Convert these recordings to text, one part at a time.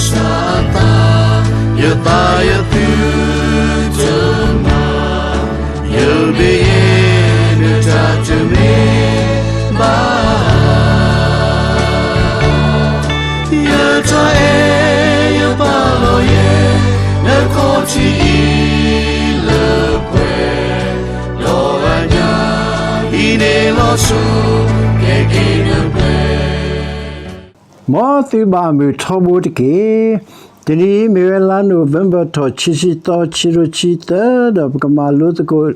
စၢ်အသး, ယသးယသုတမၤ, ယဘ့ယဲနတၢ်တမ့ၢ်ဘၣ်. ယတၢ်အဲၣ်ယပာ်လီၤယဲ, နခီၣ်ထံးအံၤလၢပှဲၤ, ဒီးအညၣ်အံၤန့ၣ်လီၤစိၤ, ကဲက့ၤနပှဲၤ မ်သုဘၣ်မုာ်ထီဘိတက့ၢ်. တနံၤအံၤမ့ၢ်ဝဲလါနိၣ်ဝ့ဘၢၣ်ထီၣ် ခံဆံသီ, ခံကထိခံဆံသၢ, ဒီးပကမၤလိသကိး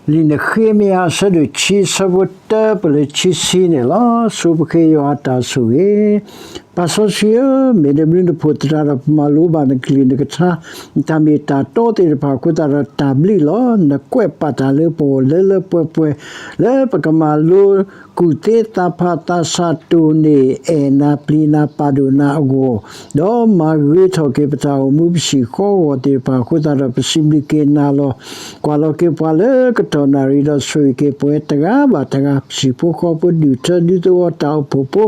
လံာ်နဃ့မယၤ အဆၢဒိၣ်ခံ အဆၢဖိတၢပၢၢ်လၢခံဆံန့ၣ်လီၤ. ဆိပဃ့ယွၤအတၢ်ဆိၣ်ဂ့ၤ. ပၢ်စီဆှံဧၢ, မ့ၢ်နဘျုးနဖှိၣ်သတးဒီး ပမၤလိဘၣ်နကလုၢ်နကထါ, နတၢ်မ့ၢ်တၢ်တီသ့ၣ်တဖၣ်အဃိသတးဒီး တၢ်ဘျုးလီၤ. နကွဲးပာ်တၢ်လၢပဂီၢ်လၢလၢပှဲၤပှဲၤ လၢပကမၤလိ ကူၣ်သ့သးဖးသးဆးတိၢ်န့ၢ် အဲၣ်နၤပျံၤနၤပာ်ဒိၣ်နၤအဂီၢ်, ဒီးမၤဂ့ၤထီၣ်က့ၤပတၢ်အိၣ်မူပဟံၣ်ဃီအဂီၢ်သ့ၣ်တဖၣ်အဃိသတးဒီး ပစံးဘျုးက့ၤနၤလီၤ. ကွၢ်လီၤက့ၤပှၤလၢကတီၢ်နၣ်ရံၣ်ဒီးဆိၣ်ဂ့ၤက့ၤပဝဲတဂၤဘၣ်တဂၤ, ပဟံၣ်ဖိဃီဖိ ဒူၣ်ထၢဒူသဝီတၢ်အိၣ်ဖှိၣ်ဖိ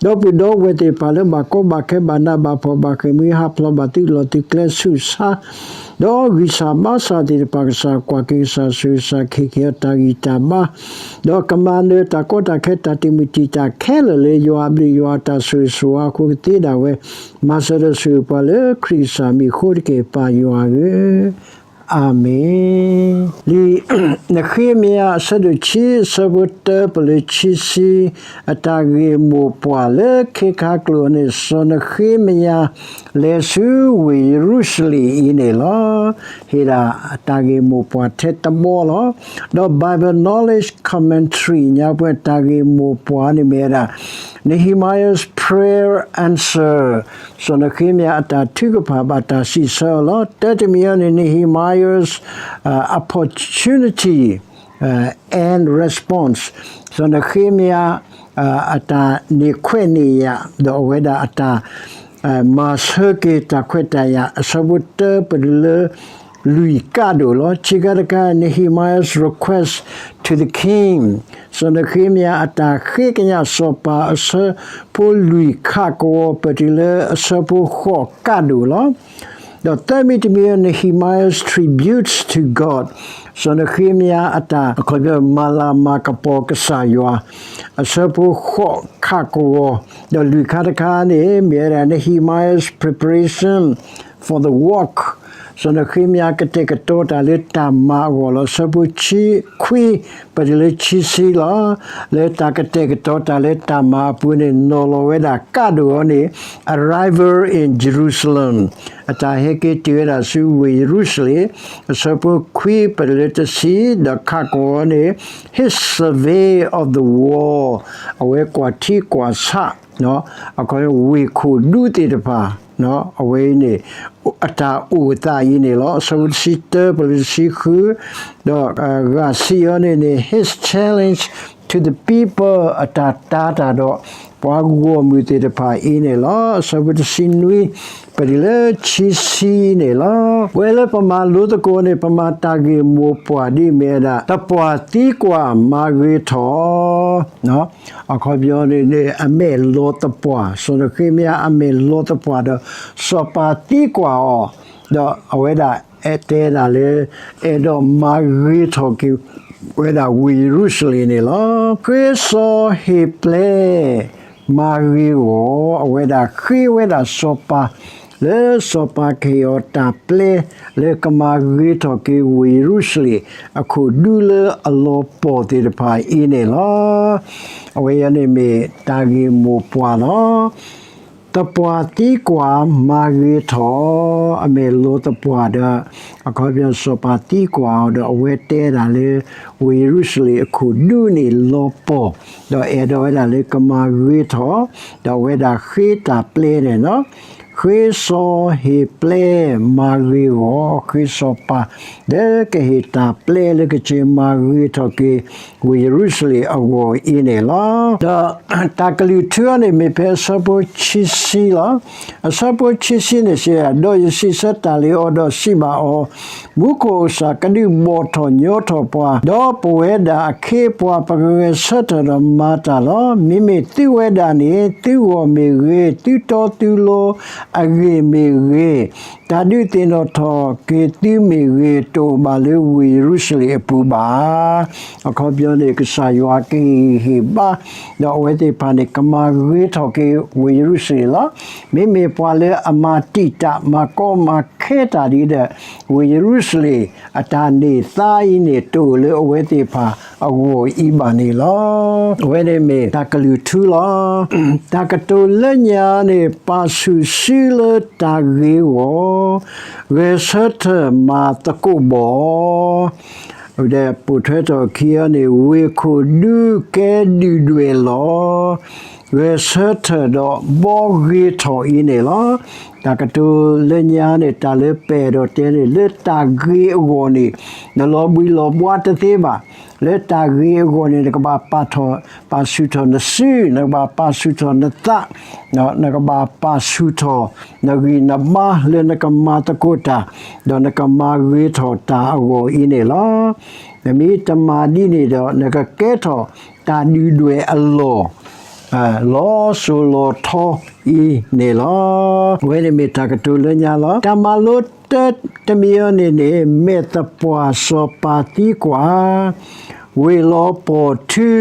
ဒီပုၢ်ဒီဝဲၢ်သ့ၣ်တဖၣ်လၢဘၣ်ကီဘၣ်ခဲ ဘၣ်နးဘၣ်ဖှီၣ် ဘၣ်ဃ့ၢ်မှံဟးဖျိး ဘၣ်သုးလီၢ်သုးကျဲဆူၣ်ဆါ ဒီးဂံၢ်စၢ်ဘါစၢ်သ့ၣ်တဖၣ် ကစၢ်ကွၢ်က့ၤ ကစၢ်ဆိၣ်ဂ့ၤက့ၤ ကဟ့ၣ်က့ၤအီၤတၢ်ဂံၢ်တၢ်ဘါ, ဒီးကမၤနၢၤတၢ်ကီတၢ်ခဲ တၢ်တံာ်မုၢ်တံာ်တာ်ခဲလၢာ်လၢ ယွၤအဘျုးယွၤအတၢ်ဆိၣ်ဂ့ၤဆိၣ်ဝါအဃိကသ့ဒၣ်ဝဲ, မၤစၢၤဒီးဆိၣ်ဂ့ၤပှၤလၢခရံာ်ကစၢ်မံၤအဃိတက့ၢ် ပၢ်ယွၤဧၢ, အၤမ့ၣ်. လံာ်နဃ့မယၤ အဆၢဒိၣ်ခံ အဆၢဖိတၢပၢၢ်လၢ ခံဆံ အတၢ်ဂ့ၢ်မိၢ်ပှၢ်လၢခဲခါကျိာ်န့ၣ် စီၤနဃ့မယၤ လဲၤဆူဝ့ၢ်ယရူၤၡလ့ၣ်အံၤန့ၣ်လီၤ. ဟ့ၣ်ဒၣ်အတၢ်ဂ့ၢ်မိၢ်ပှၢ်ထဲတဘီလီၤ. ဒီး Bible Knowledge Commentary ညါပှဲၤ တၢ်ဂ့ၢ်မိၢ်ပှၢ်န့ၣ်မ့ၢ်ဝဲဒၣ် Nehemiah's Prayer Answer, စီၤနဃ့မယၤအတၢ်ထုကဖၣ်ဘၣ်တၢ်စံးဆၢအီၤလီၤ. တၢတမံၤအံၤန့ၣ် Nehemiah's, uh, opportunity, uh, and response, စီၤနဃ့မယၤ အတၢ်န့ၢ်ခွဲးန့ၢ်ယာ် ဒီးအဝဲဒၣ်အတၢ် မၤဆၢက့ၤတၢ်ခွဲးတၢ်ယာ် အဆၢဖိတၢပၢၢ်တုၤလၢ လွံၢ်ကးဒိၣ်လီၤ. ဆံးခါတခါ Nehemiah's request to the king, စီၤနဃ့မယၤအတၢ်ဃ့ကညးစီၤပၤ အဆၢဖိလွံၢ်ခးကဝီၤ ပၢၢ်တုၤလၢအဆၢဖိဃိးကးဒိၣ်လီၤ. ဒီးသၢမံၤတမံၤ Nehemiah's tributes to God, စီၤနဃ့မယၤအတၢ် အခီပညီ မၤလၤမၤကပီၤကစၢ်ယွၤ အဆၢဖိဃိးခးကဝီၤ, ဒီးလွံၢ်ခါတခါန့ၣ် မ့ၢ်ဝဲဒၣ် Nehemiah's preparation for the work, စီၤနဃ့မယၤကတဲာ်ကတီၤတၢ်လၢတၢ်မၤအဂီၢ်လီၤ. အဆၢဖိဆံခွံ ပၢၢ်တုၤလၢဆံဆံလီၤ. လၢတၢ်ကတဲာ်ကတီၤတၢ်လၢတၢ်မၤအပူၤန့ၣ် နီၤလီၤဝဲဒၣ်ကးဒိၣ်အီၤန့ၣ် arrival in Jerusalem, အတၢ်ဟဲက့ၤတုၤဝဲဒၣ်ဆူဝ့ၢ်ယရူၤၡလ့ၣ်, အဆၢဖိခွံ ပၢၢ်တုၤလၢတဆံ, ဒီးခးကဝီၤန့ၣ် his survey of the wall, အဝဲကွၢ်ထံကွၢ်ဆး အခီပညီ ဝ့ၢ်ခိၣ်ဒူသ့ၣ်တဖၣ်, အဝဲအံၤန့ၣ် အတၢ်အိၣ်အသးအံၤန့ၣ်လီၤ. အဆၢဖိတဆံတၢ ပၢၢ်တုၤလၢတဆံဃု, ဒီးဂၤဆံအီၤန့ၣ်န့ၣ် his challenge to the people, အတၢ်တာ်တၢ်ဒီး ပှၤဂီၢ်မုၢ်သ့ၣ်တဖၣ်အံၤန့ၣ်လီၤ. အဆၢဖိတဆံနွံ ပၢၢ်တုၤလၢဆံဆံန့ၣ်လီၤ. ပဝဲလၢပမၤလိသကိးန့ၣ် ပမၤတၢ်ဂ့ၢ်မိၢ်ပှၢ်ဒ်အမ့ၢ်ဝဲဒၣ် သပှၢ်သံကွၢ်မၤဂ့ၤထီၣ် အခီပညီန့ၣ်န့ၣ် အမဲာ်လီၤသပှၢ်, စီၤနဃ့မယၤအမဲာ်လီၤသပှၢ်ဒီး စီၤပၤသံကွၢ်အီၤ, ဒီးအဝဲဒၣ်အဲၣ်တဲဒၣ်လၢ အဲၣ်ဒိးမၤဂ့ၤထီၣ်က့ၤဝဲဒၣ်ဝ့ၢ်ယရူၤၡလ့ၣ်န့ၣ်လီၤ. ဃ့စီၤဟ့ၣ်ပျဲ မၤဂ့ၤဂီၢ်, အဝဲဒၣ်ဃ့ဝဲဒၣ်စီၤပၤ လၢစီၤပၤကဟ့ၣ်အီၤတၢ်ပျဲ လၢကမၤဂ့ၤထီၣ်က့ၤဝ့ၢ်ယရူၤၡလ့ၣ် အခိၣ်ဒူလၢအလီၤပှီၢ်သ့ၣ်တဖၣ်အံၤန့ၣ်လီၤ. အဝဲအံၤန့ၣ်မ့ၢ်တၢ်ဂ့ၢ်မိၢ်ပှၢ်လီၤ. သပှၢ်သံကွၢ်မၤဂ့ၤထီၣ်, အမဲာ်လီၤသပှၢ်ဒီး အခီပညီစီၤပၤသံကွၢ်အီၤဒီး အဝဲတဲဒၣ်လၢ ဝ့ၢ်ယရူၤၡလ့ၣ်အခိၣ်ဒူန့ၣ်လီၤပှီၢ်, ဒီးအဲၣ်ဒိးဝဲဒၣ်လၢကမၤဂ့ၤထီၣ်, ဒီးအဝဲဒၣ်ဃ့တၢ်ပျဲန့ၣ်လီၤ. ဃ့စီၤဟ့ၣ်ပျဲမၤဂ့ၤဂီၢ်, ဃ့စီၤပၤ လၢကဟ့ၣ်တၢ်ပျဲလၢကစၢၢ်မၤဂ့ၤထီၣ်က့ၤ ဝ့ၢ်ယရူၤၡလ့ၣ်အဂီၢ်အံၤန့ၣ်လီၤ. ဒီးတၢ်ကလုၢ်ထူအီၤန့ၣ်မ့ၢ်ဖဲအဆၢဖိခံဆံလီၤ. အဆၢဖိခံဆံန့ၣ်စံး, ဒီးယစံးဆၢတၢ်လၢအီၤဒီးစံးဘၣ်အီၤ, မူခိၣ်ကစၢ်ကဒုးဘီၣ်ထီၣ်ညီထီၣ်ပှၤ, ဒီးပဝဲဒၣ်အခ့အပှၤ ပကဂဲၤဆၢထၢၣ်ဒီးမၤတၢ်လီၤ. မ့မ့ၢ်သုဝဲဒၣ်န့ၣ် သုဂီၢ်မ့ၢ်ဂ့ၤ, သုတီသုလိၤ အဂ့ၢ်မ့ၢ်ဂ့ၤ, တၢ်ဒုးသ့ၣ်နီၣ်ထီၣ်က့ၤသုမ့ၢ်ဂ့ၤ, တအိၣ်ဘၣ်လၢဝ့ၢ်ယရူၤၡလ့ၣ်အပူၤဘၣ်. အခီပညီန့ၣ် ကစၢ်ယွၤကဟ့ၣ်ဂံၢ်ဟ့ၣ်ဘါ, ဒီးအဝဲသ့ၣ်တဖၣ်န့ၣ် ကမၤဂ့ၤထီၣ်က့ၤဝ့ၢ်ယရူၤၡလ့ၣ်လီၤ. မ့မ့ၢ်ပှၤလၢအမၤတံာ်တာ်မၤကီမၤခဲတၢ်ဒ်ဒီး ဝ့ၢ်ယရူၤၡလ့ၣ်အတၢ်န့ၢ်သါအံၤန့ၣ် တအိၣ်လၢအဝဲသ့ၣ်တဖၣ်အဂီၢ်အံၤဘၣ်န့ၣ်လီၤ. အဝဲန့ၣ်မ့ၢ်တၢ်ကလုၢ်ထူလီၤ. တၢ်ကတိၤလၢညါန့ၣ် ပာ်ဆူၣ်စုလၢတၢ်ဂ့ၤအဂီၢ်, ဂဲၤဆၢထၢၣ်မၤသကိးဘီၣ် ဒီးပိာ်ထွဲထီၣ်ခံအံၤန့ၣ် ဝ့ၢ်ခိၣ်ဒူကဲဒုၣ်ဒွဲၣ်လီၤ. ဂဲၤဆၢထၢၣ်ဒီးဘီဂ့ၤထီၣ်အံၤန့ၣ်လီၤ. တၢ်ကတိၤလၢညါန့ၣ် တၢ်လၢပအဲၣ်ဒိးတဲန့ၣ် လၢတၢ်ဂ့ၤအဂီၢ်န့ၣ် နလီၤဘှံးလီၤဘှါတသ့ဘၣ်. လၢတၢ်ဂ့ၤအဂီၢ်န့ၣ် နကဘၣ်ပာ်ထီၣ် ပာ်ဆူၣ်ထီၣ်နစု, နကဘၣ်ပာ်ဆူၣ်ထီၣ်နသး, နကဘၣ်ပာ်ဆူၣ်ထီၣ်နဂံၢ်နဘါလၢနကမၤသကိးတၢ်, ဒီးနကမၤဂ့ၤထီၣ်တၢ်အဂီၢ်အံၤန့ၣ်လီၤ. နမ့ၢ်တမၤဒ်န့ၣ်ဒီး နကကဲထီၣ်တၢ်ဒုၣ်ဒွဲၣ်အလီၢ် လီၤစိၤလီၤထီအံၤန့ၣ်လီၤ. အဝဲန့ၣ်မ့ၢ်တၢ်ကတိၤလၢညါလီၤ. တၢ်မၤလိတၢတမံၤအံၤန့ၣ်န့ၣ် မဲာ်သပှၢ်စီၤပၤသံကွၢ်, ဝ့ၢ်လီၤပှီၢ်ထု,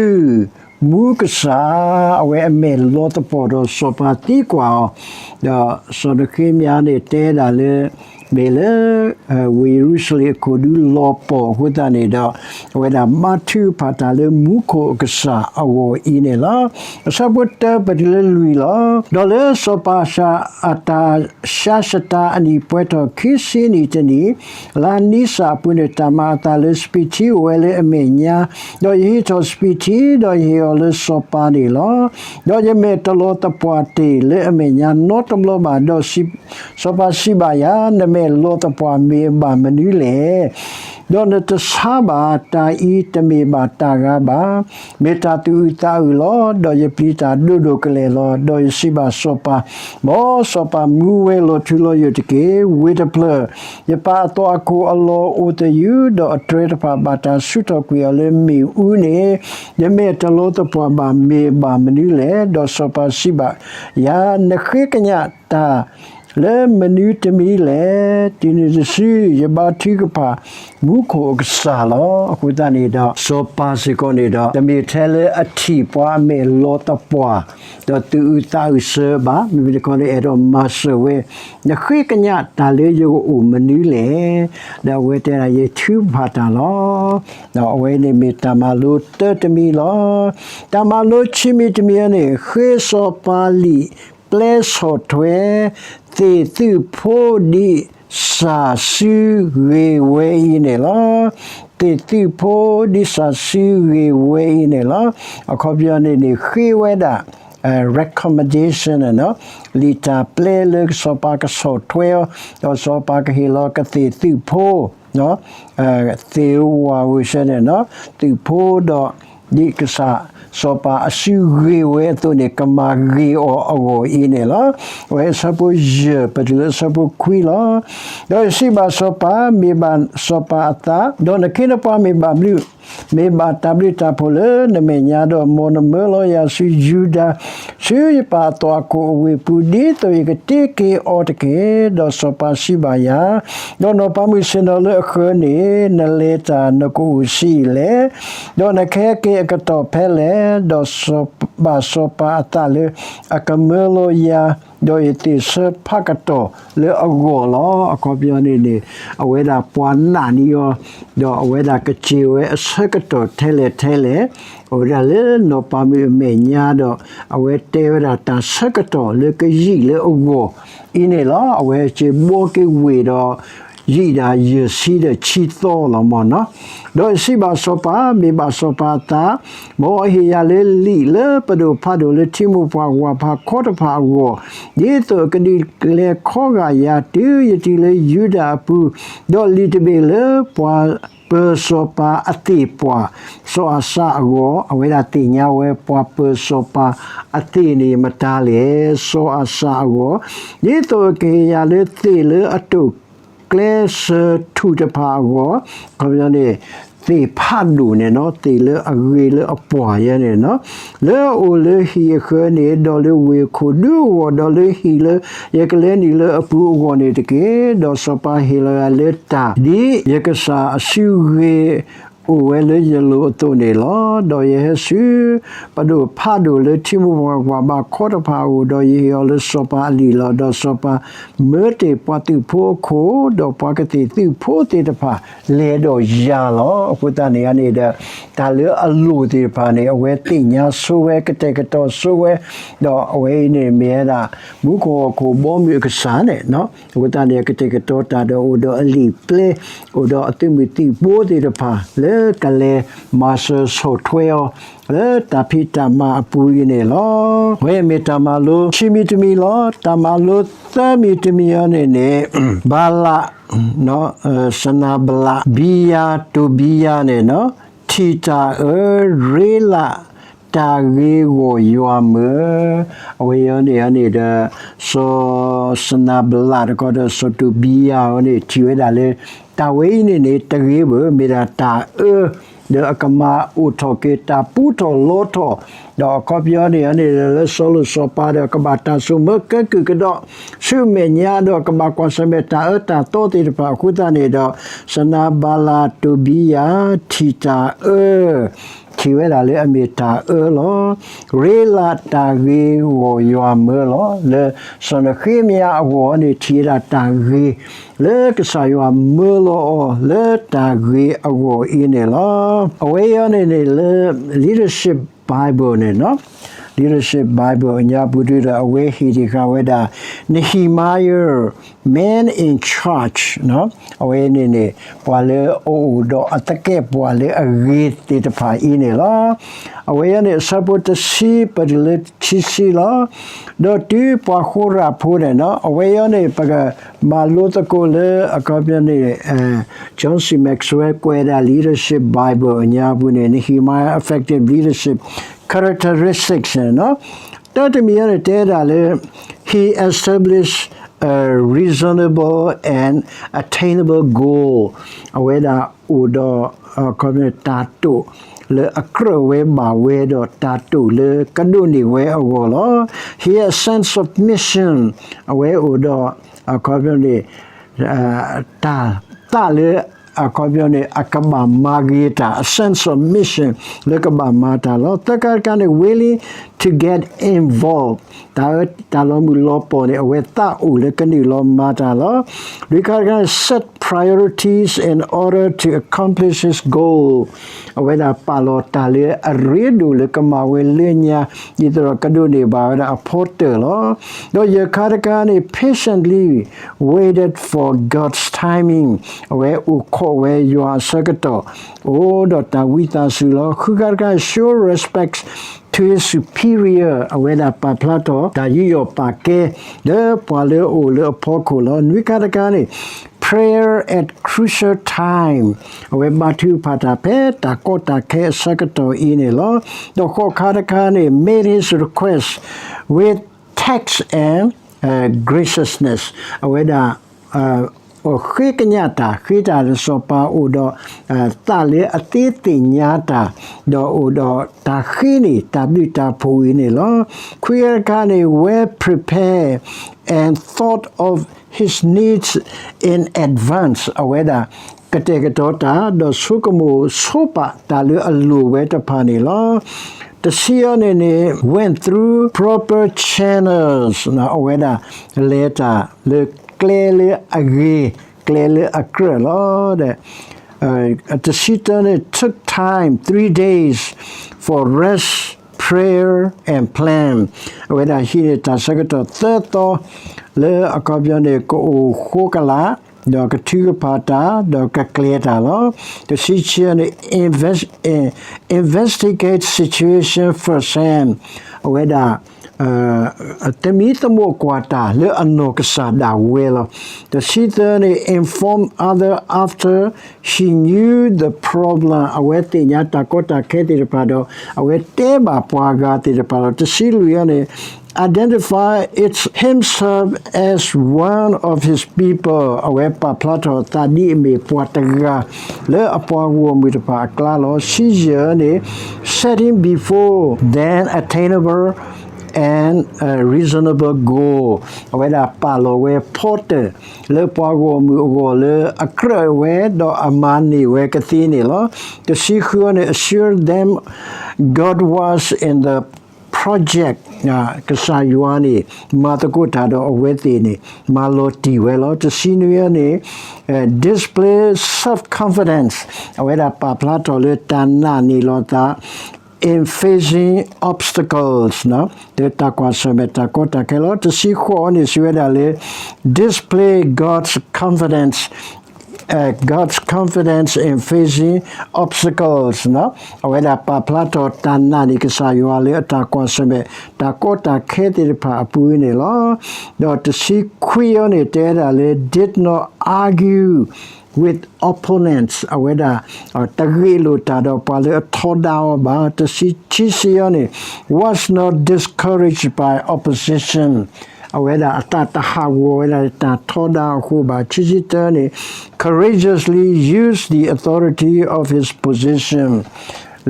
မူကစၢ်, အဝဲအမဲာ်လီၤသပှီၤဒီးစီၤပၤသံကွၢ်အီၤ, ဒီးစီၤနဃ့မယၤန့ၣ်တဲဒၣ်လၢ မ့ၢ်လၢ ဝ့ၢ်ယရူၤၡလ့ၣ်အခိၣ်ဒူလီၤပှီၢ်အဃိသတးန့ၣ်ဒီး အဝဲဒၣ်ဘါထုကဖၣ်တၢ်လၢမူခိၣ်အကစၢ်အဂီၢ်အံၤန့ၣ်လီၤ. အဆၢဖိတၢပတုၤလၢလွံၢ်လီၤ. ဒီးလၢစီၤပၤအတၢ်ၡါၡတၢ်အနံၣ်ပှဲၤထီၣ်ခံဆံနံၣ်တနံၣ်, လါနံစၢ်အပူၤန့ၣ် တၢ်မၤအသးလၢစပံးထံအိၣ်ဝဲလၢအမဲာ်ညါ, ဒီးယဟံးထီၣ်စပံးထံ, ဒီးယဟ့ၣ်အီၤလၢစီၤပၤန့ၣ်လီၤ. ဒီးယမဲာ်တလီၤသပှၢ်တ့ၢ်လၢအမဲာ်ညါနီတဘျီဘၣ်, ဒီးစီၤပၤစံးဘၣ်ယၤ, နမဲာ်လီၤသပှၢ်မ့ၢ်ဘၣ်မနုၤလဲၣ်. ဒီးနတဆါဘၣ်, တၢ်အံၤတမ့ၢ်ဘၣ်တၢ်ဂၤဘၣ်, မ့ၢ်တၢ်သူၣ်အုးသးအုးလီၤ. ဒီးယပျံၤတၢ်ဒိၣ်ဒိၣ်ကလဲာ်လီၤ. ဒီးယစံးဘၣ်စီၤပၤ, မ်စီၤပၤမူဝဲလီၤထူလီၤယိာ်တက့ၢ်. ဝ့ၢ်တဖျၢၣ်, ယပာ်အသီအခိၣ်အလီၢ်အိၣ်သယုၢ်, ဒီးအတြဲၤတဖၣ်ဘၣ်တၢ်ဆူးထီၣ်ကွံာ်အီၤလၢမ့ၣ်အူန့ၣ်, ယမဲာ်တလီၤသပှၢ်ဘၣ်မ့ၢ်ဘၣ်မနုၤလဲၣ်. ဒီးစီၤပၤစံးဘၣ်ယၤ, နဃ့ကညးတၢ် လၢမနုၤတမံၤလဲၣ်. တုၤနုၤတစု ယဘါထုကဖၣ်မူခိၣ်အကစၢ်လီၤ. အဃိသတးန့ၣ်ဒီး စီၤပၤစ့ၢ်ကီးန့ၣ်ဒီး တမ့ၢ်ထဲလၢအထံၣ်ပှၤအမဲာ်လီၤသပှၢ် ဒီးသူၣ်အုးသးအုးစၢၤဘၣ်. မ့မ့ၢ်တခီန့ၣ် အဲၣ်ဒိးမၤစၢၤဝဲ, နဃ့ကညးတၢ်လၢယကအိၣ်မနုၤလဲၣ်. ဒီးအဝဲတဲဒၣ် ယထုကဖၣ်တၢ်လီၤ. ဒီးအဝဲန့ၣ်မ့ၢ်တၢ်မၤလိတၢတမံၤလီၤ. တၢ်မၤလိခံမံၤတမံၤန့ၣ် ဃ့စီၤပၤလံာ် ပျဲဆီၣ်ထွဲ သ့ၣ်သုးဖိဒ်စၢ်စုဂ့ၤဝဲအံၤန့ၣ်လီၤ. သ့ၣ်သုးဖိဒ်စၢ်စုဂ့ၤဝဲအံၤန့ၣ်လီၤ. အခီပညီန့ၣ်န့ၣ် ဃ့ဝဲဒၣ် recommendation န့ၣ်လီၤ. လံာ်တၢ်ပျဲလၢစီၤပၤကဆီၣ်ထွဲအီၤ, ဒီးစီၤပၤကဟ့ၣ်လီၤကသ့ၣ်သုးဖိ သ့ၣ်ဝၣ်ဝဲဆၢန့ၣ်လီၤ. သုးဖိဒီး ဒ်ကစၢ်စီၤပၤအစုဂ့ၤဝဲအသိးန့ၣ် ကမၤဂ့ၤအီၤအဂီၢ်အံၤန့ၣ်လီၤ. အဝဲအဆၢဖိယဲၢ် ပတုၤလၢအဆၢဖိခွံလီၤ. ဒီးယစံးဘၣ်စီၤပၤ, မ့ၢ်ဘၣ်စီၤပၤအသး, ဒီးနခ့နပှၤမ့ၢ်ဘၣ်ဘျုး, မ့ၢ်ဘၣ်တၢ်ဘျုးတၢ်ဖှိၣ်လၢနမဲာ်ညါ, ဒီးမ်နမၢလီၤယၤဆူယူဒၤ, ဆူယပာ်အသီအခိၣ်အဝ့ၢ်ပူၤ, ဒ်သိးယကတ့က့ၤအီၤတက့ၢ်. ဒီးစီၤပၤစံးဘၣ်ယၤ, ဒီးနီၢ်ပၤမုၣ်ဆ့ၣ်နီၤလၢအဃၢၤန့ၣ် နလဲၤတၢ်နကအိၣ်ဆံးလဲၣ်, ဒီးနကဟဲက့ၤအကတီၢ်ဖဲလဲၣ်. ဒီးဘၣ်စီၤပၤအသးလၢအကမၢလီၤယၤ, ဒီးယသ့ၣ်ဆၢဖးကတီၢ်လၢအဂီၢ်လီၤ. အခီပညီန့ၣ်န့ၣ် အဝဲဒၣ်ပှၤနာ်န့ၢ်အီၤ, ဒီးအဝဲဒၣ်ကစ့ၢ်ဝဲအဆၢကတီၢ်ထဲလဲၣ်ထဲလဲၣ်, အိၣ်ဝဲဒၣ်လၢနီၢ်ပၤမုၣ်အမဲာ်ညါဒီး အဝဲတဲဝဲဒၣ်တၢ်ဆၢကတီၢ်လၢကယံာ်လၢအဂီၢ်အံၤန့ၣ်လီၤ. အဝဲစ့ၢ်ဘှီက့ၤဝ့ၢ်ဒီး ယံာ်ဒၣ်ယဲၢ်ဆံဒီးဆံသီလီၤမၢ်နီၤ. ဒီးယစံးဘၣ်စီၤပၤ, မ့ၢ်ဘၣ်စီၤပၤအသး, မ်အဟ့ၣ်ယၤလၢလံာ်လၢပဒိၣ်ဖးဒိၣ်လၢထံမိၢ်ပှၢ်ဝၤဖးခီတဖၣ်အဂီၢ်, ဒ်သိးအကဒုးလဲၤခီဂာ်ယၤတုၤယတုၤလၢယူဒၤအပူၤ, ဒီးလံာ်တဘ့ၣ်လၢပှၤပၢၤစီၤပၤအသ့ၣ်ပှၢ် စီၤအၤစၢ်အဂီၢ်, အဝဲဒၣ်သ့ၣ်ညါဝဲပှၤပၢၤစီၤပၤအသ့ၣ်န့ၣ်မတၤလဲၣ်, စီၤအၤစၢ်အဂီၢ်, ဒ်သိးအကဟ့ၣ်ယၤလၢသ့ၣ်လၢအတိာ် ကျဲစၢၤထူၣ်တဖၣ်အဂီၢ်, ခီပညီန့ၣ် သ့ၣ်ဖးဒိၣ်န့ၣ်နီၤ, သ့ၣ်လၢအဂ့ၤလၢအပှၢ်ယဲန့ၣ်နီၤ, လၢအအိၣ်လၢဟံၣ်အဃၢၤန့ၣ်, ဒီးလၢဝ့ၢ်ခိၣ်ဒူအဂီၢ်, ဒီးလၢဟံၣ်လၢယကလဲၤနုာ်လၢအပူၤအဂီၢ်န့ၣ်တက့ၢ်. ဒီးစီၤပၤဟ့ၣ်လီၤယၤလၢတၢ်ဒ်ယကစၢ်အစုဂ့ၤ အိၣ်ဝဲလၢယလိၤအသိးန့ၣ်လီၤ. ဒီးယဟဲဆူ ပဒိၣ်ဖးဒိၣ်လၢထံမိၢ်ပှၢ်ကွၢ်ဘါခီတဖၣ်အအိၣ်, ဒီးယဟ့ၣ်အီၤလၢစီၤပၤအလံာ်လီၤ. ဒီးစီၤပၤမၢတ့ၢ်ပှၤသုးဖိအခိၣ်, ဒီးပှၤကသ့ၣ်သုးဖိသ့ၣ်တဖၣ် လဲၤဒီးယၤလီၤ. အဃိသတးန့ၣ်န့ၣ်ဒီး တၢ်လၢအလိၣ်သ့ၣ်တဖၣ်န့ၣ် အဝဲသ့ၣ်ညါဆိဝဲ, ကတဲာ်ကတီၤဆိဝဲ, ဒီးအဝဲအံၤန့ၣ်မ့ၢ်ဝဲဒၣ် မူခိၣ်ဟီၣ်ခိၣ်ဘီမုၢ်အကစၢ်န့ၣ် အဃိသတးန့ၣ် ကတဲာ်ကတီၤတၢ်ဒီးအိၣ်ဒီးအလံာ်ပျဲ, အိၣ်ဒီးအသုးမုၢ်သံၣ်ဘိသ့ၣ်တဖၣ် လၢကလဲၤမၤစၢၤဆီၣ်ထွဲအီၤ လၢတၢ်ဖံးတၢ်မၤအပူၤအံၤန့ၣ်လီၤ. အဝဲမ့ၢ်တၢ်မၤလိခံမံၤတမံၤလီၤ. တၢ်မၤလိသၢမံၤတမံၤအံၤန့ၣ်န့ၣ် ဘၤလး စနၤဘလး, ဘံယၤ, တိၢ်ဘံယၤန့ၣ် ထံၣ်တၢ်အၢ, ရ့လးတၢ်ဂ့ၤဂီၢ်ယွၤမၢ, အဝဲအံၤန့ၣ်န့ၣ်ဒီး စီၤစနၤဘလးတခီဒီးစီၤတိၢ်ဘံယၤအံၤန့ၣ် ထံၣ်ဝဲဒၣ်လၢ တၢ်ဝဲအံၤန့ၣ်န့ၣ် တဂ့ၤဘၣ်, မ့ၢ်ဒၣ်တၢ်အၢ ဒီးအကမၤအိၣ်ထီၣ်က့ၤတၢ်ပူထီၣ်လီထီၣ်, ဒီးအခီပညီန့ၣ်န့ၣ် လၢစီၤလိၤစီၤပၤဒီး ကဘၣ်တၢ်စိာ်မၢကဲကုၢ်ကဒီး ဆူမဲာ်ညါဒီး ကဘၣ်ကွၢ်ဆၢၣ်မဲာ်တၢ်အၢတၢ်သီသ့ၣ်တဖၣ်အဃိသတးန့ၣ်ဒီး စနၤဘလးတိၢ်ဘံယၤ ထံၣ်တၢ်အၢ ထံၣ်ဝဲဒၣ်လၢအမ့ၢ်တၢ်အၢလီၤ. ရ့လးတၢ်ဂ့ၤဂီၢ်ယွၤမၢလီၤ. လၢစီၤနဃ့မယၤအဂီၢ်န့ၣ် ထံၣ်ဝဲဒၣ်တၢ်ဂ့ၤ လၢကစၢ်ယွၤမၢလီၤအီၤ လၢတၢ်ဂ့ၤအဂီၢ်အံၤန့ၣ်လီၤ. အဝဲအံၤန့ၣ်န့ၣ်လၢ Leadership Bible န့ၣ် Leadership Bible အညါပူၤဒုဒီး အဝဲဟ့ၣ်တ့ၢ်ဃာ်ဝဲဒၣ် Nehemiah, Man in Charge အဝဲန့ၣ်န့ၣ် ပှၤလၢအအိၣ်ဒီးအသကဲာ်ပဝးလၢအဂ့ၤသ့ၣ်တဖၣ်အံၤန့ၣ်လီၤ. အဝဲအံၤန့ၣ် အဆၢဖိတဆံ ပတုၤလၢခံဆံလီၤ. ဒီးတုၤပှၤဃိရၣ်ဖိန့ၣ်နီၤ အဝဲအံၤန့ၣ် ပကမၤလိသကိးလၢ အခီပညီန့ၣ် John C Maxwell ကွဲးဒၣ် Leadership Bible အညါပူၤန့ၣ် Nehemiah Effective Leadership Characteristics န့ၣ်နီၤ တၢ်တမံၤအံၤန့ၣ် တဲဒၣ်လၢ he established a reasonable and attainable goal အဝဲဒၣ်အိၣ်ဒီး အခီပညီ တၢ်တိာ်လၢအကြၢးဝဲဘၣ်ဝဲဒီး တၢ်တိာ်လၢကဒိးန့ၢ်ဝဲအဂီၢ်လီၤ. He has sense of mission အဝဲအိၣ်ဒီး အခီပညီန့ၣ် တၢ်သးလၢ အခီပညီန့ၣ် အကဘၣ်မၤဂ့ၤတၢ် a sense of mission လၢကဘၣ်မၤတၢ်လီၤ. သၢခါတခါန့ၣ် willing to get involved တၢ်အၢ တၢ်လီၤမုၢ်လီၤပီၢ်န့ၣ် အဝဲသးအိၣ်လၢကနုာ်လီၤမၤတၢ်လီၤ. လွံၢ်ခါတခါန့ၣ် set priorities in order to accomplish his goal အဝဲဒၣ်ပာ်လီၤတၢ်လၢအရ့ဒိၣ်လၢကမၤဝဲလၢညါ ဒ်သိးဒီးကဒိးန့ၢ်ဘၣ်ဝဲဒၣ်အဖီတၢၢ်လီၤ. ဒီးယဲၢ်ခါတခါန့ၣ် patiently waited for God's timing အဝဲအိၣ်ခိးဝဲယွၤအဆၢကတီၢ် အိၣ်ဒီးတၢ်ဝံသးစူၤလီၤ. ဃုခါတခါ show respect to his superior အဝဲဒၣ်ပာ်ဖျါထီၣ်တၢ်ယူးယီၣ်ပာ်ကဲ လၢပှၤလၢအအိၣ်လၢအဖီခိၣ်လီၤ. နွံခါတခါန့ၣ် prayer at crucial time အဝဲဘါထုကဖၣ်တၢ်ဖဲတၢ်ကီတၢ်ခဲအဆၢကတီၢ်အံၤန့ၣ်လီၤ. ဒီးဃိးခါတခါန့ၣ် made his request with tact and graciousness အဝဲဒၣ် အဃ့ကညးတၢ် ဃ့တၢ်လၢစီၤပၤအိၣ်ဒီး သးလၢအသ့သ့ၣ်ညါတၢ် ဒီးအိၣ်ဒီးတၢ်ဃ့န့ၢ် တၢ်ဘျုးတၢ်ဖှိၣ်အံၤန့ၣ်လီၤ. ခွံခါတခါန့ၣ် well prepared and thought of his needs in advance အဝဲဒၣ် ကတဲာ်ကတီၤတၢ် ဒီးဆိကမိၣ်ဆိပာ်တၢ်လၢအလိၣ်ဝဲတဖၣ်န့ၣ်လီၤ. တဆံအံၤန့ၣ်န့ၣ် went through proper channels အဝဲဒၣ် လဲၤတၢ်လၢကျဲလၢအဂ့ၤ ကျဲလၢအကြၢးလီၤ. တဆံတၢန့ၣ် took time three days for rest, prayer and plan အဝဲဒၣ်ဟံးန့ၢ်တၢ်ဆၢကတီၢ်သၢသီ လၢအခီပညီန့ၣ် ကအိၣ်ဃိကလာ် ဒီးကထုကဖၣ်တၢ် ဒီးကကျဲၤတၢ်လီၤ. တဆံခံန့ၣ် investigate situation firsthand အဝဲဒၣ် သမံသမိးကွၢ်တၢ်လၢအနီၢ်ကစၢ်ဒၣ်ဝဲလီၤ. တဆံသၢန့ၣ် inform other after he knew the problem အဝဲသ့ၣ်ညါတၢ်ကီတၢ်ခဲသ့ၣ်တဖၣ်ဒီး အဝဲတဲဘၣ်ပှၤဂၤသ့ၣ်တဖၣ်လီၤ. တဆံလွံၢ်အံၤန့ၣ် identify it himself as one of his people. အဝဲပာ်ဖျါထီၣ်အသးဒ်အမ့ၢ်ပှၤတဂၤ လၢအပှၤဂီၢ်မုၢ်တဖၣ်အကျါလီၤ. စံယၢၢ်န့ၣ် setting before them attainable and a reasonable goal. အဝဲဒၣ်ပာ်လီၤဝဲဖီတၢၢ် လၢပှၤဂီၢ်မုၢ်အဂီၢ်လၢအကြၢးဝဲ ဒီးအမၤန့ၢ်ဝဲကသ့န့ၣ်လီၤ. တဆံဃုန့ၣ် assure them God was in the project. ကစၢ်ယွၤန့ၣ် မၤသကိးတၢ်ဒီးအဝဲသ့ၣ်န့ၣ် မၤလီၤတံၢ်ဝဲလီၤ. တဆံနွံန့ၣ် display self-confidence. အဝဲဒၣ်ပာ်ဖျါထီၣ်လၢတၢ်နာ်န့ၢ်လီၤသး in facing obstacles လၢတၢ်ကွၢ်ဆၢၣ်မဲာ်တၢ်ကီတၢ်ခဲလီၤ. တဆံဃိးန့ၣ် စံးဝဲဒၣ်လၢ display God's confidence, God's confidence in facing obstacles. အဝဲဒၣ်ပာ်ဖျါထီၣ်တၢ်နာ်န့ၢ်ကစၢ်ယွၤလၢအတၢ်ကွၢ်ဆၢၣ်မဲာ် တၢ်ကီတၢ်ခဲသ့ၣ်တဖၣ်အပူၤန့ၣ်လီၤ. ဒီးတဆံခွံအံၤန့ၣ် တဲဒၣ်လၢ did not argue with opponents. အဝဲဒၣ် တဂ့ၢ်လိာ်တၢ်ဒီးပှၤလၢအထီဒါအီၤဘၣ်. တဆံခံအံၤန့ၣ် was not discouraged by opposition. အဝဲဒၣ်အသးတဟးဂီၤဝဲဒၣ်တၢ်ထီဒါအဃိဘၣ်. ခံဆံတၢန့ၣ် courageously used the authority of his position.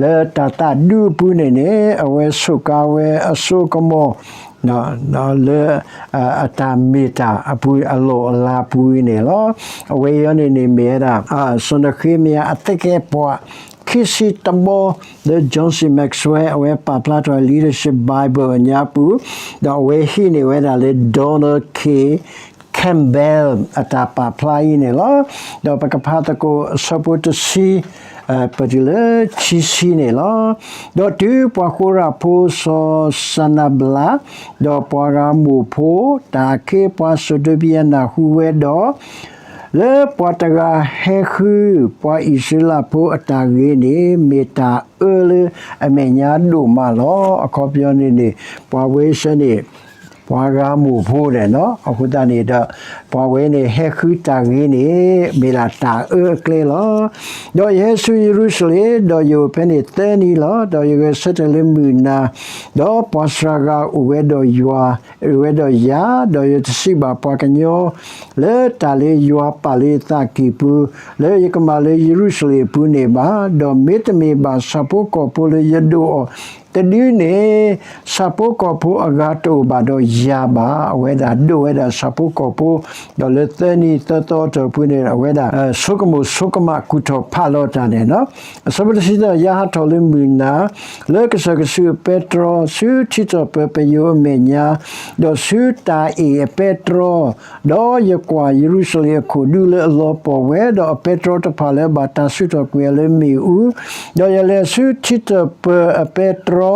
လၢတၢ်သးဒူအပူၤန့ၣ်န့ၣ် အဝဲဆိးကါဝဲအစိကမီၤ လၢအတၢ်မ့ၢ်တၢ်အပူၤအလီၢ်အလၤပူၤအံၤန့ၣ်လီၤ. အဝဲအံၤန့ၣ်န့ၣ်မ့ၢ်ဝဲဒၣ် စီၤနဃ့မယၤအသကဲးပှၤ ခံဆံတဘီ လၢ John C Maxwell အဝဲပာ်ဖျါထီၣ် Leadership Bible အညါပူၤ, ဒီးအဝဲဟံးန့ၢ်ဝဲဒၣ်လၢ Donald K Campbell အတၢ်ပာ်ဖျါအံၤန့ၣ်လီၤ. ဒီးပကဖးသကိးအဆၢဖိတဆံ ပတုၤလၢခံဆံန့ၣ်လီၤ. ဒီးတုၤပှၤဃိရၣ်ဖိစီၤစနဘလး ဒီးပှၤဂၤမိၢ်ဖိ တၢ်အခ့အပှၤ စီၤဒိဘံယၤနၢ်ဟူဝဲဒီး, လၢပှၤတဂၤဟဲဃုပှၤအံၣ်စရ့လးဖိအတၢ်ဂ့ၤန့ၣ် မ့ၢ်တၢ်အၢလၢအမဲာ်ညါဒိၣ်မးလီၤ. အခီပညီန့ၣ်န့ၣ် ပှၤဝဲဆၢန့ၣ် ပှၤဂၤမိၢ်ဖိန့ၣ်လီၤ. အဃိသတးန့ၣ်ဒီး ပှၤဝဲန့ၣ် ဟဲဃုတၢ်ဂ့ၤန့ၣ် မ့ၢ်ဒၣ်တၢ်အၢအကျဲလီၤ. ဒီးယဟဲဆူယရူၤၡလ့ၣ်, ဒီးယအိၣ်ဖဲန့ၣ်သၢနံၤလီၤ. ဒီးယဂဲၤဆၢထၢၣ်လၢမုၢ်နၤ, ဒီးပှၤစှၤဂၤအိၣ်ဝဲဒီးယွၤ, အိၣ်ဝဲဒီးယၤ, ဒီးယတစံးဘၣ်ပှၤကညီ လၢတၢ်လၢယွၤပာ်လၢယသးကံၢ်ပူၤ လၢယကမၤလၢယရူၤၡလ့ၣ်အပူၤန့ၣ်ဘၣ်. ဒီးမ့တမ့ၢ်ဘၣ်ဆၣ်ဖိကီၢ်ဖိလၢယဒိးအီၤတဒုန့ၣ် ဆၣ်ဖိကီၢ်ဖိအဂၤတအိၣ်ဘၣ်ဒီးယၤဘၣ်. အဝဲဒၣ်ဒိးဝဲဒၣ်ဆၣ်ဖိကီၢ်ဖိ, ဒီးလၢသၢနံၤသၢသီအတီၢ်ပူၤန့ၣ် အဝဲဒၣ် ဆိကမိၣ်ဆိကမးကူၣ်ထီၣ်ဖးလီၤတၢ်န့ၣ်လီၤ. အဆၢဖိတဆံသၢ, ယဟးထီၣ်လၢမုၢ်နၤ လၢကစၢၢ်ကစုၣ်အပဲတြီ ဆူထံထီၣ်ပၢၤပယိၤအမဲာ်ညါ, ဒီးဆူတၢ်အ့ၣ်အပဲတြီ, ဒီးယကွၢ်ယရူၤၡလ့ၣ်အခိၣ်ဒူလၢအလီၤပှီၢ်ဝဲ, ဒီးအပဲတြီတဖၣ်လၢအဘၣ်တၢ်ဆူၣ်ထီၣ်ကွံာ်အီၤလၢမ့ၣ်အူ, ဒီးယလဲၤဆူထံထီၣ်ပၢၤအပဲတြီ,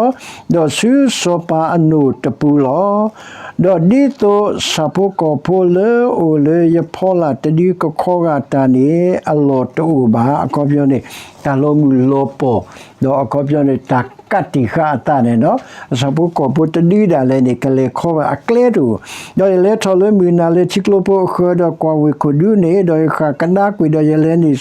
ဒီးဆူစီၤပၤအနိၣ်တပူၤလီၤ. ဒီးဒ်သိးဆၣ်ဖိကီၢ်ဖိလၢအအိၣ်လၢယဖီလာ်တဒုကခီဂာ်တၢ်န့ၣ် အလီၢ်တအိၣ်ဘၣ်. အခီပညီန့ၣ် တၢ်လီၤမုၢ်လီၤပှီၢ်, ဒီးအခီပညီန့ၣ် တၢ်ကးတံာ်ဃာ်အသးန့ၣ်လီၤ. ဆၣ်ဖိကီၢ်ဖိတဒုဒၣ်လဲာ်န့ၣ် ကလဲၤခီဂာ်အကျဲတအိၣ်. ဒီးယလဲၤထီၣ်လၢမုၢ်နၤလၢထံကျိဖိအဃၢၤ, ဒီးကွၢ်ဝ့ၢ်ခိၣ်ဒူန့ၣ်, ဒီးယဃၣ်ကဒါကွံာ်, ဒီးယလဲၤနုာ်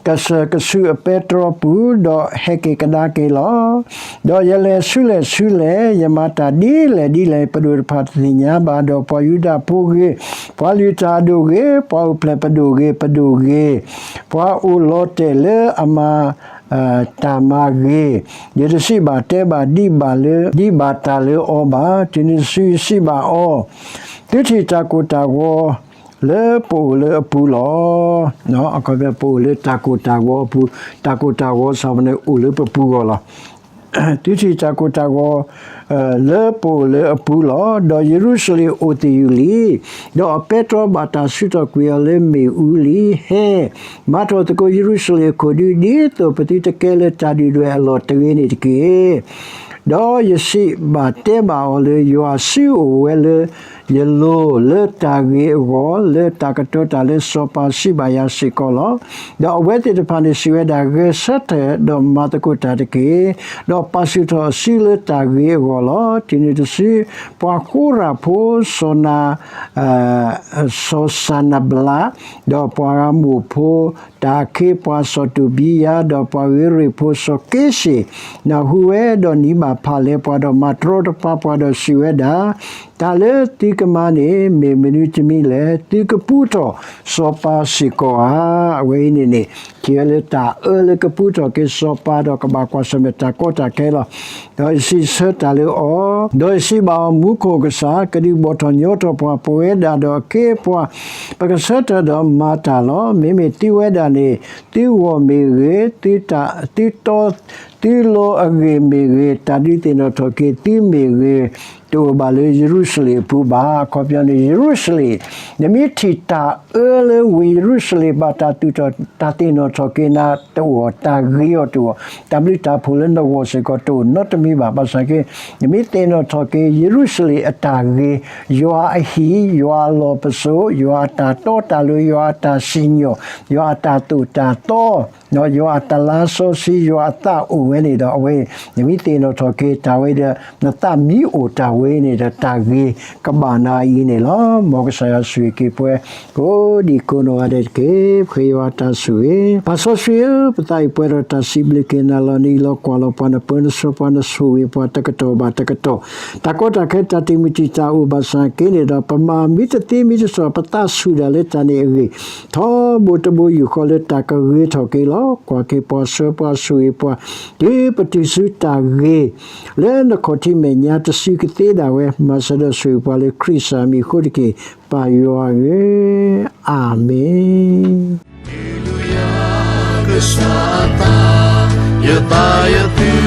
ကစၢၢ်ကစုၣ်အပဲတြီပူၤ, ဒီးဟဲက့ၤကဒါက့ၤလီၤ. ဒီးယလဲၤဆူလဲၣ်ဆူလဲၣ်, ယမၤတၢ်ဒ်လဲၣ်ဒ်လဲၣ် ပဒိၣ်တဖၣ်တသ့ၣ်ညါဘၣ်. ဒီးပှၤယူဒၤဖိဂ့ၤ, ပှၤလုၢ်တၢ်အဒိၣ်ဂ့ၤ, ပှၤအိၣ်ဖျဲၣ်ပဒိၣ်ဂ့ၤ, ပဒိၣ်ဂ့ၤ, ပှၤအိၣ်လီၤတဲာ်လၢအမၤ တၢ်မၤဂ့ၤ, ယတစံးဘၣ်တဲဘၣ်ဒံးဘၣ်လၢ ဒံးဘၣ်တၢ်လၢအီၤဘၣ်. တုၤနုၤတစုယစံးဘၣ်အီၤ, သုထံၣ်တၢ်ကိၢ်တၢ်ဂီၤလၢပအိၣ်လၢအပူၤလီၤ. အခီပညီ ပအိၣ်လၢတၢ်ကိၢ်တၢ်ဂီၤအပူၤ, တၢ်ကိၢ်တၢ်ဂီၤဆၣ်ဖိန့ၣ်အိၣ်လၢပပူၤအဂီၢ်လီၤ. သုထံၣ်တၢ်ကိၢ်တၢ်ဂီၤ လၢပအိၣ်လၢအပူၤလီၤ. ဒီးယရူၤၡလ့ၣ်အိၣ်သယုၢ်လံ, ဒီးအပဲတြီဘၣ်တၢ်ဆူၣ်ထီၣ်ကွံာ်အီၤလၢမ့ၣ်အူလံ. ဟဲ, မၤထီၣ်သကိးယရူၤၡလ့ၣ်အခိၣ်ဒူ ဒ်သိးပသုတကဲလၢတၢ်ဒုၣ်ဒွဲၣ်အလီၢ်တဂ့ၤန့ၣ်တက့ၢ်. ဒီးယစံးဘၣ်တဲဘၣ်အီၤလၢ ယွၤစုအိၣ်ဝဲလၢ ယလိၤလၢတၢ်ဂ့ၤအဂီၢ် လၢတၢ်ကတိၤတၢ်လၢစီၤပၤစံးဘၣ်ယၤစ့ၢ်ကီးလီၤ. ဒီးအဝဲသ့ၣ်တဖၣ်န့ၣ်စံးဝဲဒၣ်, ဂဲၤဆၢထၢၣ်ဒီးမၤသကိးတၢ်တက့ၢ်. ဒီးပာ်ဆူၣ်ထီၣ်အစုလၢတၢ်ဂ့ၤအဂီၢ်လီၤ. တုၤနုၤတစု ပှၤဃိရၣ်ဖိ စီၤနၤ စီၤစၤနဘလး, ဒီးပှၤအၤမိၣ်ဖိ တၢ်ခ့ ပှၤစီၤတူးဘံယၤ, ဒီးပှၤဧ့ၤရ့းဖိစီၤက့ၡ့ၣ် နၢ်ဟူဝဲ, ဒီးနံၤဘၣ်ဖၣ်လဲၤပှၤ, ဒီးမၤတြီတပါပှၤ, ဒီးစံးဝဲဒၣ်, တၢ်လၢသုကမၤန့ၣ် မ့ၢ်မနုၤတမံၤလဲၣ်. သုကပူထီၣ်စီၤပၤစ့ၢ်ကီးဧါ. အဝဲအံၤန့ၣ်န့ၣ် ကဲလၢတၢ်အၢလၢကပူထီၣ်က့ၤစီၤပၤ ဒီးကဘၣ်ကွၢ်ဆၢၣ်မဲာ်တၢ်ကီတၢ်ခဲလီၤ. ဒီးယစံးဆၢတၢ်လၢအီၤ, ဒီးယစံးဘၣ်အီၤ, မူခိၣ်ကစၢ်, ကဒုးဘီၣ်ထီၣ်ညီထီၣ်ပှၤ, ပဝဲဒၣ်ဒီးအခ့အပှၤ ပကဆၢထၢၣ်ဒီးမၤတၢ်လီၤ. မ့မ့ၢ်သုဝဲဒၣ်န့ၣ် သုဂီၢ်မ့ၢ်ဂ့ၤ, သုတီ သုလီၤအဂ့ၢ်မ့ၢ်ဂ့ၤ, တၢ်ဒုးသ့ၣ်နီၣ်ထီၣ်က့ၤသုမ့ၢ်ဂ့ၤ, တအိၣ်ဘၣ်လၢယရူၤၡလ့ၣ်အပူၤဘၣ်. အခီပညီန့ၣ် ယရူၤၡလ့ၣ်, နမ့ၢ်ထံၣ်တၢ်အၢလၢဝ့ၢ်ယရူၤၡလ့ၣ် ဘၣ်တၢ်သူၣ်ထီၣ် တၢ်သ့ၣ်နီၣ်ထီၣ်က့ၤနၤတအိၣ်, တၢ်ဂ့ၤအီၤတအိၣ်, တၢ်ဘျုးတၢ်ဖှိၣ်လၢနဂီၢ်စ့ၢ်ကီးတအိၣ်နီတမံၤဘၣ်. ဘၣ်ဆၣ်က့ နမ့ၢ်သ့ၣ်နီၣ်ထီၣ်က့ၤ ယရူၤၡလ့ၣ်အတၢ်ဂ့ၤ, ယွၤအဟံၣ်, ယွၤအလီၢ်ပစိာ်, ယွၤအတၢ်တီတၢ်လိၤ, ယွၤအတၢ်စံၣ်ညီၣ်, ယွၤအတၢ်သိၣ်တၢ်သီ, ယွၤအတၢ်လါစီဆှံ, ယွၤအသးအိၣ်ဝဲန့ၣ်ဒီး အဝဲ နမ့ၢ်သ့ၣ်နီၣ်ထီၣ်က့ၤတၢ်ဝဲဒီး နသးမံအိၣ်တၢ်ဝဲန့ၣ်ဒီး တၢ်ဂ့ၤကဘၣ်နၤအံၤန့ၣ်လီၤ. မ်ကစၢ်ယွၤဆိၣ်ဂ့ၤက့ၤပှၤ ကိးဒံကိးနီၢ်ဂၤဒဲးတက့ၢ်. ပဃ့ယွၤတၢ်ဆိၣ်ဂ့ၤ. ပၢ်စီဆှံဧၢ, ပသးအံၤပှဲၤဒီးတၢ်စံးဘျုးက့ၤနၤလီၤ. နအံးလီၤကွၢ်လီၤပှၤ, နပၢနဆှၢပှၤ, နဆိၣ်ဂ့ၤပှၤတကတီၢ်ဘၣ်တကတီၢ်, တၢ်ကီတၢ်ခဲ တၢ်တံာ်မုၢ်တံာ်တာ်အိၣ်ဘၣ်ဆၣ်က့န့ၣ်ဒီး ပမၤမ့ၢ်တသ့မ့ၢ်တတီၢ် ပသးဆူၣ်ဒၣ်လၢတၢ်န့ၣ်အဂ့ၢ်, ထီဘိတဘိယူၢ်ဃီလၢတၢ်ကဂ့ၤထီၣ်က့ၤလီၤ. ကွၢ်က့ၤပှၤ, ဆှၢပှၤ, ဆိၣ်ဂ့ၤပှၤ, တုၤပတုၤဆူတၢ်ဂ့ၤ လၢနခီၣ်ထံးမဲာ်ညါတစုကသ့ဒၣ်ဝဲ, မၤစၢၤဒီးဆိၣ်ဂ့ၤပှၤလၢခရံာ်စၢ်မံၤအဃိတက့ၢ်, ပၢ်ယွၤဧၢ, အၤမ့ၣ်. ကစၢ်အသး, ယသးယသု